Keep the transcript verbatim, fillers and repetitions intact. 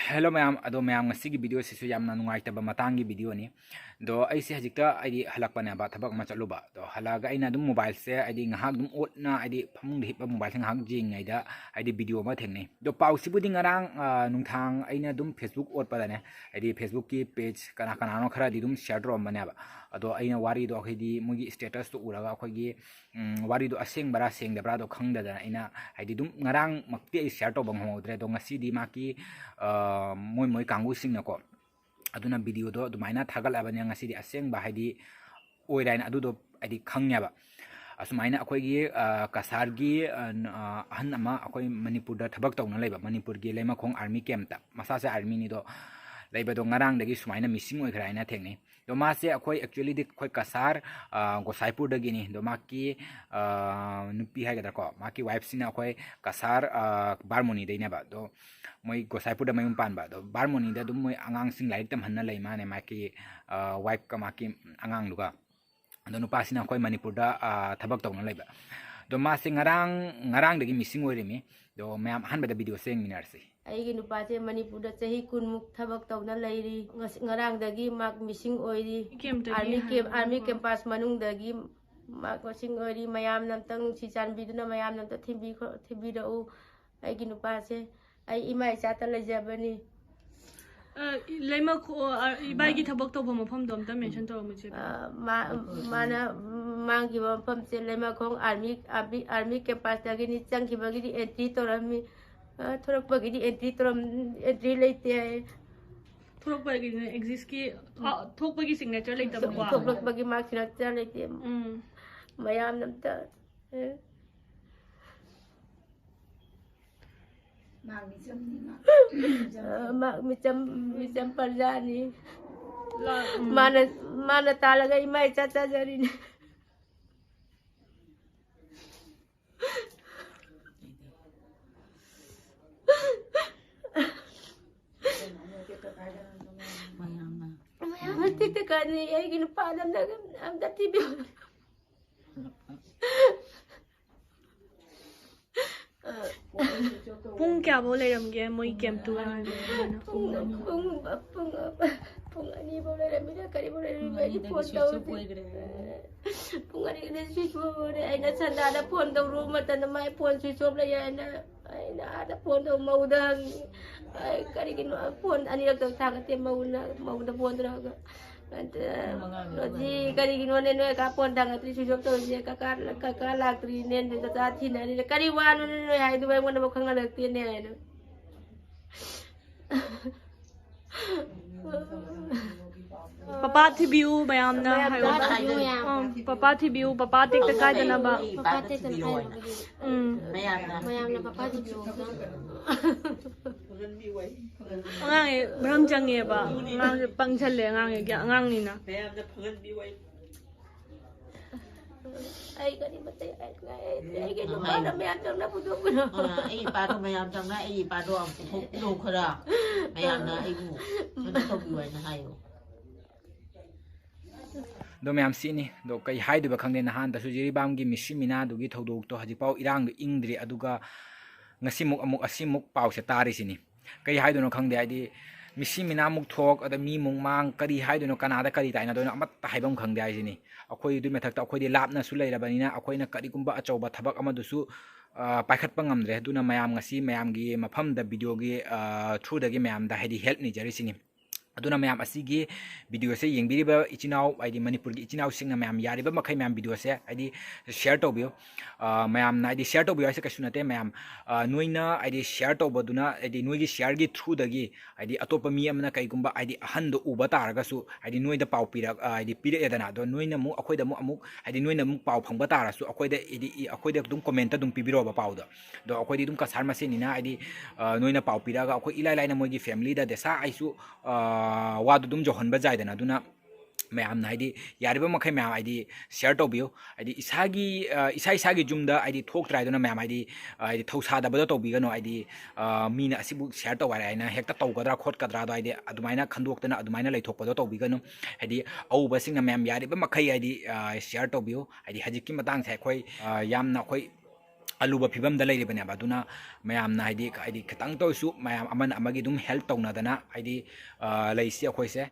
Hello ꯃꯌꯥꯝ, ꯑꯗꯣ ꯃꯌꯥꯝ, ꯉꯁꯤꯒꯤ video ꯁꯤꯁꯨ ꯌꯥꯝꯅ ꯅꯨꯡꯉꯥꯏꯇꯕ ꯃꯇꯥꯡꯒꯤ video ꯅꯤ꯫ ꯑꯗꯣ ꯑꯩꯁꯦ ꯍꯧꯖꯤꯛꯇ ꯍꯥꯏꯗꯤ ꯍꯜꯂꯛꯄꯅꯦꯕ, ꯊꯕꯛ ꯑꯃ ꯆꯠꯂꯨꯕ꯫ ꯑꯗꯣ ꯍꯜꯂꯛꯑꯒ ꯑꯩꯅ ꯑꯗꯨꯝ mobile ꯁꯦ ꯍꯥꯏꯗꯤ ꯉꯥꯏꯍꯥꯛ ꯑꯗꯨꯝ ꯑꯣꯠꯅ ꯍꯥꯏꯗꯤ ꯐꯃꯨꯡꯗ ꯍꯤꯞꯄ mobile ꯁꯦ ꯉꯥꯏꯍꯥꯛ ꯌꯦꯡꯉꯤꯉꯩꯗ ꯍꯥꯏꯗꯤ video ꯑꯃ ꯊꯦꯡꯅꯩ꯫ ꯑꯗꯣ ꯄꯥꯎꯁꯤꯕꯨꯗꯤ ꯉꯔꯥꯡ, ꯑ, ꯅꯨꯡꯗꯥꯡ ꯑꯩꯅ ꯑꯗꯨꯝ Facebook ꯑꯣꯠꯄꯗꯅꯦ, ꯍꯥꯏꯗꯤ Facebook ꯀꯤ page ꯀꯅꯥ ꯀꯅꯥꯅꯣ ꯈꯔꯗꯤ ꯑꯗꯨꯝ share ꯇꯧꯔꯝꯕꯅꯦꯕ꯫ ꯑꯗꯣ ꯑꯩꯅ ꯋꯥꯔꯤꯗꯣ ꯍꯥꯏꯗꯤ ꯃꯣꯏꯒꯤ status ꯇꯣ ꯎꯔꯒ ꯑꯩꯈꯣꯏꯒꯤ ꯎꯝ, ꯋꯥꯔꯤꯗꯣ ꯑꯁꯦꯡꯕꯔꯥ ꯁꯦꯡꯗꯕ꯭ꯔꯥꯗꯣ ꯈꯪꯗꯗꯅ ꯑꯩꯅ ꯍꯥꯏꯗꯤ ꯑꯗꯨꯝ ꯉꯔꯥꯡꯃꯛꯇꯤ ꯑꯩ share ꯇꯧꯕ ꯉꯝꯍꯧꯗ꯭ꯔꯦ꯫ ꯑꯗꯣ ꯉꯁꯤꯗꯤ ꯃꯥꯒꯤ, ꯑ, ꯃꯣꯏ ꯃꯣꯏ ꯀꯥꯡꯕꯨꯁꯤꯡꯅꯀꯣ, ꯑꯗꯨꯅ video ꯗꯣ ꯑꯗꯨꯃꯥꯏꯅ ꯊꯥꯒꯠꯂꯕꯅꯤꯅ ꯉꯁꯤꯗꯤ ꯑꯁꯦꯡꯕ ꯍꯥꯏꯗꯤ ꯑꯣꯏꯔꯦ ꯍꯥꯏꯅ ꯑꯗꯨꯗꯣ ꯍꯥꯏꯗꯤ ꯈꯪꯉꯦꯕ꯫ ꯑꯁꯨꯃꯥꯏꯅ ꯑꯩꯈꯣꯏꯒꯤ, ꯑ, ꯀꯁꯥꯔꯒꯤ, ꯑ, ꯅ-, ꯑ, ꯑꯍꯟ ꯑꯃ ꯑꯩꯈꯣꯏ ꯃꯅꯤꯄꯨꯔꯗ ꯊꯕꯛ ꯇꯧꯅ ꯂꯩꯕ, ꯃꯅꯤꯄꯨꯔꯒꯤ ꯂꯩꯃꯈꯣꯡ army camp ꯇ, ꯃꯁꯥꯁꯦ army ꯅꯤꯗꯣ, ꯂꯩꯕꯗꯣ ꯉꯔꯥꯡꯗꯒꯤ ꯁꯨꯃꯥꯏꯅ missing ꯑꯣꯏꯈ꯭ꯔꯦ ꯍꯥꯏꯅ ꯊꯦꯡꯅꯩ꯫ ꯑꯗꯣ ꯃꯥꯁꯦ ꯑꯩꯈꯣꯏ actually ꯗꯤ ꯑꯩꯈꯣꯏ ꯀꯁꯥꯔ, ꯑ, ꯒꯣꯁꯥꯏꯄꯨꯔꯗꯒꯤꯅꯤ꯫ ꯑꯗꯣ ꯃꯥꯒꯤ, ꯑ, ꯅꯨꯄꯤ ꯍꯥꯏꯒꯗ꯭ꯔꯥꯀꯣ, ꯃꯥꯒꯤ wife ꯁꯤꯅ ꯑꯩꯈꯣꯏ ꯀꯁꯥꯔ, ꯑ, ꯕꯥꯔꯃꯣꯅꯤꯗꯩꯅꯦꯕ꯫ ꯑꯗꯣ ꯃꯣꯏ ꯒꯣꯁꯥꯏꯄꯨꯔꯗ ꯃꯌꯨꯝ ꯄꯥꯟꯕ꯫ ꯑꯗꯣ ꯕꯥꯔꯃꯣꯅꯤꯗ ꯑꯗꯨꯝ ꯃꯣꯏ ꯑꯉꯥꯡꯁꯤꯡ ꯂꯥꯏꯔꯤꯛ ꯇꯝꯍꯟꯅ ꯂꯩ, ꯃꯥꯅꯦ ꯃꯥꯒꯤ, ꯑ, wife ꯀ ꯃꯥꯒꯤ ꯑꯉꯥꯡꯗꯨꯒ꯫ ꯑꯗꯣ ꯅꯨꯄꯥꯁꯤꯅ ꯑꯩꯈꯣꯏ ꯃꯅꯤꯄꯨꯔꯗ, ꯑ, ꯊꯕꯛ ꯇꯧꯅ ꯂꯩꯕ꯫ ꯑꯗꯣ ꯃꯥꯁꯦ ꯉꯔꯥꯡ, ꯉꯔꯥꯡꯗꯒꯤ missing ꯑꯣꯏꯔꯤꯃꯤ꯫ ꯑꯗꯣ ꯃꯌꯥꯝ ꯑꯍꯥꯟꯕꯗ video ꯁꯦ ꯌꯦꯡꯃꯤꯟꯅꯔꯁꯤ꯫ ꯑꯩꯒꯤ ꯅꯨꯄꯥꯁꯦ ꯃꯅꯤꯄꯨꯔꯗ ꯆꯍꯤ ꯀꯨꯟꯃꯨꯛ ꯊꯕꯛ ꯇꯧꯅ ꯂꯩꯔꯤ꯫ ꯉꯁꯤ, ꯉꯔꯥꯡꯗꯒꯤ ꯃꯥ missing ꯑꯣꯏꯔꯤ꯫ Camp ꯇꯒꯤ army camp, ꯍꯥꯏꯕ꯫ Army campus ꯃꯅꯨꯡꯗꯒꯤ ꯃꯥ missing ꯑꯣꯏꯔꯤ꯫ ꯃꯌꯥꯝꯅ ꯑꯝꯇꯪ ꯅꯨꯡꯁꯤ ꯆꯥꯟꯕꯤꯗꯨꯅ ꯃꯌꯥꯝꯅ ꯑꯝꯇ ꯊꯤꯕꯤꯈꯣ-, ꯊꯤꯕꯤꯔꯛꯎ꯫ ꯑꯩꯒꯤ ꯅꯨꯄꯥꯁꯦ ꯑꯩ ꯏꯃꯥ ꯏꯆꯥꯇ ꯂꯩꯖꯕꯅꯤ꯫ ꯑ, ꯏ-, ꯂꯩꯃꯈꯣ-, ꯑ, ꯏꯕꯥꯏꯒꯤ ꯊꯕꯛ ꯇꯧꯕ ꯃꯐꯝꯗꯣ ꯑꯝꯇ mention ꯇꯧꯔꯝꯃꯨ, ꯏꯆꯦ꯫ ꯑ, ꯃꯥ-, ꯃꯥꯅ ꯃꯥꯡꯈꯤꯕ ꯃꯐꯝꯁꯦ ꯂꯩꯃꯈꯣꯡ army, army, army campus ꯇꯒꯤꯅꯤ꯫ ꯆꯪꯈꯤꯕꯒꯤꯗꯤ entry ꯇꯧꯔꯝꯃꯤ꯫ ꯑ, ꯊꯣꯔꯛꯄꯒꯤꯗꯤ entry ꯇꯧꯔꯝ-, entry ꯂꯩꯇꯦ ꯍꯥꯏꯌꯦ꯫ ꯊꯣꯔꯛꯄꯒꯤꯅꯦ, exit ꯀꯤ, ꯑ, ꯊꯣꯛꯄꯒꯤ signature ꯂꯩꯇꯕꯀꯣ꯫ ꯊꯣꯛꯂꯛꯄꯒꯤ mark signature ꯂꯩꯇꯦ꯫ ꯎꯝ꯫ ꯃꯌꯥꯝꯅ ꯑꯝꯇ, ꯑ, ꯃꯥ ꯃꯤꯆꯝꯅꯤ, ꯃꯥ꯫ ꯑ, ꯃꯥ ꯃꯤꯆꯝ, ꯃꯤꯆꯝ ꯄ꯭ꯔꯖꯥꯅꯤ꯫ ꯂꯥ-, ꯎꯝ꯫ ꯃꯥꯅ, ꯃꯥꯅ ꯇꯥꯜꯂꯒ ꯏꯃꯥ ꯏꯆꯥ ꯆꯥꯖꯔꯤꯅꯤ꯫ ꯃꯌꯥꯝꯅ꯫ ꯃꯌꯥꯝꯅ ꯇꯤꯛꯇ ꯀꯥꯟꯅꯩ꯫ ꯑꯩꯒꯤ ꯅꯨꯄꯥꯗ ꯑꯝꯇ, ꯑꯝꯇ ꯊꯤꯕꯤꯌꯨ꯫ ꯄꯨꯡ ꯀꯌꯥꯐꯧ ꯂꯩꯔꯝꯒꯦ ꯃꯣꯏ ꯀꯦꯝꯇꯨ ꯍꯥꯏꯕꯗꯣ? ꯄꯨꯡ ꯄꯨꯡ ꯄꯨꯡ ꯄꯨꯡ ꯑꯅꯤꯐꯧ ꯂꯩꯔꯝꯃꯤꯅ ꯀꯔꯤꯐꯧ ꯂꯩꯔꯝꯃꯤ ꯑꯩꯗꯤ ꯐꯣꯟ ꯇꯧꯗ꯭ꯔꯤ꯫ ꯄꯨꯡ ꯑꯅꯤꯗ ꯁ꯭ꯋꯤꯆ ꯑꯣꯐ ꯑꯣꯏꯔꯦ꯫ ꯑꯩꯅ ꯁꯟꯗꯥꯗ ꯐꯣꯟ ꯇꯧꯔꯨꯕ ꯃꯇꯝꯗ ꯃꯥꯏ ꯐꯣꯟ ꯁ꯭ꯋꯤꯆ ꯑꯣꯐ ꯂꯩ ꯍꯥꯏꯅ ꯑꯩꯅ ꯑꯥꯗ ꯐꯣꯟ ꯇꯧ ꯃꯧꯗ ꯍꯪꯉꯤ꯫ ꯑꯩ ꯀꯔꯤꯒꯤꯅꯣ ꯐꯣꯟ ꯑꯅꯤꯔꯛꯇ ꯊꯥꯡꯒꯠꯇꯦ꯫ ꯃꯧꯅ ꯃꯧꯗ ꯐꯣꯟ ꯇꯧꯔꯒ ꯑꯗ ꯔꯣꯖꯤ ꯀꯔꯤꯒꯤꯅꯣꯅꯦ ꯅꯣꯏ ꯀꯥ ꯐꯣꯟ ꯊꯥꯡꯒꯠꯇ꯭ꯔꯤ ꯁ꯭ꯋꯤꯆ ꯑꯣꯐ ꯇꯧꯔꯤꯁꯦ? ꯀꯀꯥ ꯀꯀꯥ ꯂꯥꯛꯇ꯭ꯔꯤꯅꯦ ꯅꯣꯏ ꯀꯀꯥ ꯊꯤꯅꯔꯤꯅꯦ꯫ ꯀꯔꯤ ꯋꯥꯅꯣꯅꯦ ꯅꯣꯏ ꯍꯥꯏꯗꯨꯕꯨ ꯑꯩꯉꯣꯟꯗꯐꯥꯎ ꯈꯪꯍꯜꯂꯛꯇꯦꯅꯦ ꯍꯥꯏꯅ꯫ ꯄꯄꯥ ꯊꯤꯕꯤꯌꯨ ꯃꯌꯥꯝꯅ ꯍꯥꯏꯌꯣ꯫ ꯄꯄꯥ ꯊꯤꯕꯤꯌꯨ ꯃꯌꯥꯝ꯫ ꯑꯪ, ꯄꯄꯥ ꯊꯤꯕꯤꯌꯨ, ꯄꯄꯥ ꯇꯦꯛꯇ ꯀꯥꯏꯗꯅꯕ꯫ ꯄꯄꯥ ꯇꯦꯛꯇꯅ ꯀꯥꯏꯅꯕꯒꯤ ꯎꯝ꯫ ꯃꯌꯥꯝꯅ ꯄꯄꯥ ꯊꯤꯕꯤꯌꯨ꯫ ꯑꯉꯥꯡ ꯃꯔꯝ ꯆꯪꯉꯦꯕ꯫ ꯑꯉꯥꯡꯁꯦ ꯄꯪꯁꯜꯂꯦ ꯑꯉꯥꯡꯁꯦ꯫ ꯑꯉꯥꯡꯅꯤꯅ꯫ ꯃꯌꯥꯝꯅ ꯐꯪꯍꯟꯕꯤꯌꯨ ꯑꯩ꯫ ꯑꯩ ꯀꯔꯤꯃꯇ ꯍꯥꯏꯅꯤꯡꯉꯥꯏ ꯂꯩꯇꯦ꯫ ꯑꯩꯒꯤ ꯅꯨꯄꯥꯅ ꯃꯌꯥꯝ ꯆꯪꯅ ꯄꯨꯊꯣꯛꯄꯅꯣ꯫ ꯑꯩ ꯏꯄꯥꯗꯣ ꯃꯌꯥꯝ ꯆꯪꯅ ꯑꯩ ꯏꯄꯥꯗꯣ ꯑꯃꯨꯛ ꯄꯨꯊꯣꯛꯄꯤꯔꯣ ꯈꯔ꯫ ꯃꯌꯥꯝꯅ ꯑꯩꯕꯨ ꯀꯩꯅꯣ ꯇꯧꯕꯤꯌꯨ ꯍꯥꯏꯅ ꯍꯥꯏꯌꯣ꯫ ꯑꯗꯣ ꯃꯌꯥꯝ ꯁꯤꯅꯤ꯫ ꯑꯗꯣ ꯀꯩ ꯍꯥꯏꯗꯣꯏꯕ ꯈꯪꯗꯦ꯫ ꯅꯍꯥꯟꯗꯁꯨ ꯖꯤꯔꯤꯕꯥꯝꯒꯤ ꯃꯤꯁꯤ ꯃꯤꯅꯥꯗꯨꯒꯤ ꯊꯧꯗꯣꯛꯇꯣ ꯍꯧꯖꯤꯛꯐꯥꯎ ꯏꯔꯥꯡꯗꯣ ꯏꯪꯗ꯭ꯔꯤ꯫ ꯑꯗꯨꯒ ꯉꯁꯤꯃꯨꯛ ꯑꯃꯨꯛ ꯑꯁꯤꯃꯨꯛ ꯄꯥꯎꯁꯦ ꯇꯥꯔꯤꯁꯤꯅꯤ꯫ ꯀꯩ ꯍꯥꯏꯗꯣꯏꯅꯣ ꯈꯪꯗꯦ꯫ ꯍꯥꯏꯗꯤ ꯃꯤꯁꯤ ꯃꯤꯅꯥꯃꯨꯛ ꯊꯣꯛ ꯑꯗ ꯃꯤꯃꯨꯛ ꯃꯥꯡ ꯀꯔꯤ ꯍꯥꯏꯗꯣꯏꯅꯣ ꯀꯅꯥꯗ ꯀꯔꯤ ꯇꯥꯏꯅꯗꯣꯏꯅꯣ ꯑꯃꯠꯇ ꯍꯥꯏꯐꯝ ꯈꯪꯗꯦ ꯍꯥꯏꯁꯤꯅꯤ꯫ ꯑꯩꯈꯣꯏ ꯑꯗꯨꯏ ꯃꯊꯛꯇ ꯑꯩꯈꯣꯏꯗꯤ ꯂꯥꯞꯅꯁꯨ ꯂꯩꯔꯕꯅꯤꯅ ꯑꯩꯈꯣꯏꯅ ꯀꯔꯤꯒꯨꯝꯕ ꯑꯆꯧꯕ ꯊꯕꯛ ꯑꯃꯗꯨꯁꯨ ꯑ, ꯄꯥꯏꯈꯠꯄ ꯉꯝꯗ꯭ꯔꯦ꯫ ꯑꯗꯨꯅ ꯃꯌꯥꯝ ꯉꯁꯤ ꯃꯌꯥꯝꯒꯤ ꯃꯐꯝꯗ ꯚꯤꯗꯤꯑꯣꯒꯤ ꯊ꯭ꯔꯨꯗꯒꯤ ꯃꯌꯥꯝꯗ ꯍꯥꯏꯗꯤ ꯍꯦꯜꯞ ꯅꯤꯖꯔꯤꯁꯤꯅꯤ꯫ ꯑꯗꯨꯅ ꯃꯌꯥꯝ ꯑꯁꯤꯒꯤ ꯚꯤꯗꯤꯑꯣꯁꯦ ꯌꯦꯡꯕꯤꯔꯤꯕ ꯏꯆꯤꯟ ꯏꯅꯥꯎ ꯍꯥꯏꯗꯤ ꯃꯅꯤꯄꯨꯔꯒꯤ ꯏꯆꯤꯟ ꯏꯅꯥꯎꯁꯤꯡꯅ ꯃꯌꯥꯝ ꯌꯥꯔꯤꯕ ꯃꯈꯩ ꯃꯌꯥꯝ ꯚꯤꯗꯤꯑꯣꯁꯦ ꯍꯥꯏꯗꯤ ꯁꯤꯌꯔ ꯇꯧꯕꯤꯌꯨ꯫ ꯑ, ꯃꯌꯥꯝꯅ ꯍꯥꯏꯗꯤ ꯁꯤꯌꯔ ꯇꯧꯕꯤꯌꯨ ꯍꯥꯏꯁꯦ ꯀꯩꯁꯨ ꯅꯠꯇꯦ꯫ ꯃꯌꯥꯝ ꯑ, ꯅꯣꯏꯅ ꯍꯥꯏꯗꯤ ꯁꯤꯌꯔ ꯇꯧꯕꯗꯨꯅ ꯍꯥꯏꯗꯤ ꯅꯣꯏꯒꯤ ꯁꯤꯌꯔꯒꯤ ꯊ꯭ꯔꯨꯗꯒꯤ ꯍꯥꯏꯗꯤ ꯑꯇꯣꯞꯄ ꯃꯤ ꯑꯃꯅ ꯀꯩꯒꯨꯝꯕ ꯍꯥꯏꯗꯤ ꯑꯍꯟꯗꯣ ꯎꯕ ꯇꯥꯔꯒꯁꯨ ꯍꯥꯏꯗꯤ ꯅꯣꯏꯗ ꯄꯥꯎ ꯄꯤꯔꯛ ꯑ, ꯍꯥꯏꯗꯤ ꯄꯤꯔꯛꯑꯦꯗꯅ꯫ ꯑꯗꯣ ꯅꯣꯏꯅ ꯑꯃꯨꯛ ꯑꯩꯈꯣꯏꯗ ꯑꯃꯨꯛ ꯑꯃꯨꯛ ꯍꯥꯏꯗꯤ ꯅꯣꯏꯅ ꯑꯃꯨꯛ ꯄꯥꯎ ꯐꯪꯕ ꯇꯥꯔꯁꯨ ꯑꯩꯈꯣꯏꯗ ꯍꯥꯏꯗꯤ ꯏ- ꯑꯩꯈꯣꯏꯗ ꯑꯗꯨꯝ ꯀꯣꯃꯦꯟꯇ ꯑꯗꯨꯝ ꯄꯤꯕꯤꯔꯛꯑꯣꯕ ꯄꯥꯎꯗꯣ꯫ ꯑꯗꯣ ꯑꯩꯈꯣꯏꯗꯤ ꯑꯗꯨꯝ ꯀꯁꯥꯔ ꯃꯁꯦꯟꯅꯤꯅ ꯍꯥꯏꯗꯤ ꯑ, ꯅꯣꯏꯅ ꯄꯥꯎ ꯄꯤꯔꯛꯑꯒ ꯑꯩꯈꯣꯏ ꯏꯂꯥꯏ ꯂꯥꯏꯅ ꯃꯣꯏꯒꯤ ꯐꯦꯃꯤꯂꯤꯗ ꯗꯦꯁꯥ ꯑꯩꯁꯨ ꯑ, ꯋꯥꯗꯨ ꯑꯗꯨꯝ ꯌꯧꯍꯟꯕ ꯌꯥꯏꯗꯅ꯫ ꯑꯗꯨꯅ ꯃꯌꯥꯝꯅ ꯍꯥꯏꯗꯤ ꯌꯥꯔꯤꯕ ꯃꯈꯩ ꯃꯌꯥꯝ ꯍꯥꯏꯗꯤ ꯁꯤꯌꯔ ꯇꯧꯕꯤꯌꯨ꯫ ꯍꯥꯏꯗꯤ ꯏꯁꯥꯒꯤ ꯑ, ꯏꯁꯥ ꯏꯁꯥꯒꯤ ꯌꯨꯝꯗ ꯍꯥꯏꯗꯤ ꯊꯣꯛꯇ꯭ꯔꯦ ꯍꯥꯏꯗꯨꯅ ꯃꯌꯥꯝ ꯍꯥꯏꯗꯤ ꯑ, ꯍꯥꯏꯗꯤ ꯊꯧꯁꯥꯗꯕꯗꯣ ꯇꯧꯕꯤꯒꯅꯨ꯫ ꯍꯥꯏꯗꯤ ꯑ, ꯃꯤꯅ ꯑꯁꯤꯕꯨ ꯁꯤꯌꯔ ꯇꯧ ꯍꯥꯏꯔꯦ ꯍꯥꯏꯅ ꯍꯦꯛꯇ ꯇꯧꯒꯗ꯭ꯔꯥ ꯈꯣꯠꯀꯗ꯭ꯔꯥꯗꯣ ꯍꯥꯏꯗꯤ ꯑꯗꯨꯃꯥꯏꯅ ꯈꯟꯗꯣꯛꯇꯅ ꯑꯗꯨꯃꯥꯏꯅ ꯂꯩꯊꯣꯛꯄꯗꯣ ꯇꯧꯕꯤꯒꯅꯨ꯫ ꯍꯥꯏꯗꯤ ꯑꯎꯕꯁꯤꯡꯅ ꯃꯌꯥꯝ ꯌꯥꯔꯤꯕ ꯃꯈꯩ ꯍꯥꯏꯗꯤ ꯁꯤꯌꯔ ꯇꯧꯕꯤꯌꯨ꯫ ꯍꯥꯏꯗꯤ ꯍꯧꯖꯤꯛꯀꯤ ꯃꯇꯥꯡꯁꯦ ꯑꯩꯈꯣꯏ ꯑ, ꯌꯥꯝꯅ ꯑꯩꯈꯣꯏ ꯑꯂꯨꯕ ꯐꯤꯕꯝꯗ ꯂꯩꯔꯤꯕꯅꯦꯕ꯫ ꯑꯗꯨꯅ ꯃꯌꯥꯝꯅ ꯍꯥꯏꯗꯤ, ꯍꯥꯏꯗꯤ ꯈꯤꯇꯪꯇ ꯑꯣꯏꯔꯁꯨ ꯃꯌꯥꯝ ꯑꯃꯅ ꯑꯃꯒꯤ ꯑꯗꯨꯝ help ꯇꯧꯅꯗꯅ ꯍꯥꯏꯗꯤ, ꯑ, ꯂꯩꯁꯤ ꯑꯩꯈꯣꯏꯁꯦ꯫